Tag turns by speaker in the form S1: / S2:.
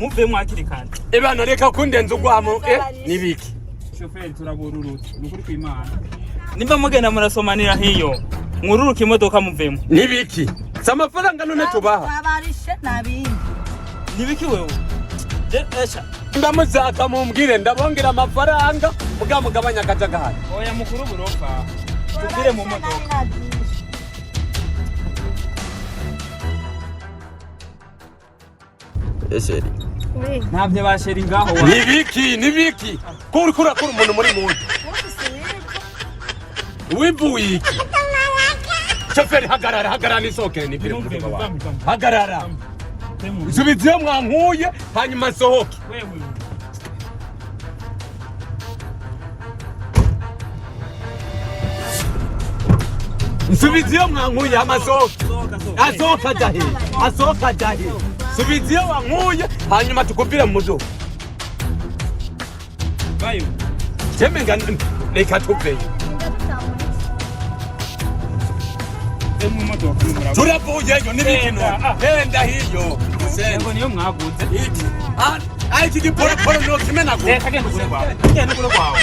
S1: Muvemo hakiri kare.
S2: Ebana, reka kundenza ugwamo, nibiki?
S1: Shoferi, turabururutse, ni ukuri kw'Imana. Nimba mugenda murasomanira hiyo, mwururuke imodoka muvemo.
S2: Nibiki? Si amafaranga none tubaha?
S3: Twabarishe nabindi.
S1: Nibiki wewe? Esha.
S2: Mba muzaka mumbwire, ndabongera amafaranga, muga mugabanya akajagari.
S1: Oya, mukuru, burofa tuvire mu modoka.
S2: Chéri.
S1: Ntabyo ba chéri ngaho wa.
S2: Nibiki? Nibiki ko uriko urakora umuntu muri muto wivuye iki? Shoferi, hagarara, hagarara, nisohokere nivire mu muduga wawe. Hagarara, subiza iyo mwankuye, hanyuma nsohoke.
S1: Wewe.
S2: Nsubiza iyo mwankuye, hama nsohoke.
S1: Sohoka, sohoka.
S2: Asohoka aja he? Asohoka aja he? Subiza iyo wankuye, hanyuma tukuvire mu muduga.
S1: Bayo.
S2: Jemenga, reka tuveyo.
S1: Ve mu modoka murabo.
S2: Turavuyeyo, nibiki none? Genda hiyo.
S1: Yego, niyo mwaguze.
S2: Iki, ah, iki giporoporo nokimenagura.
S1: Reka, genda ukure kwawe, genda ukure kwawe.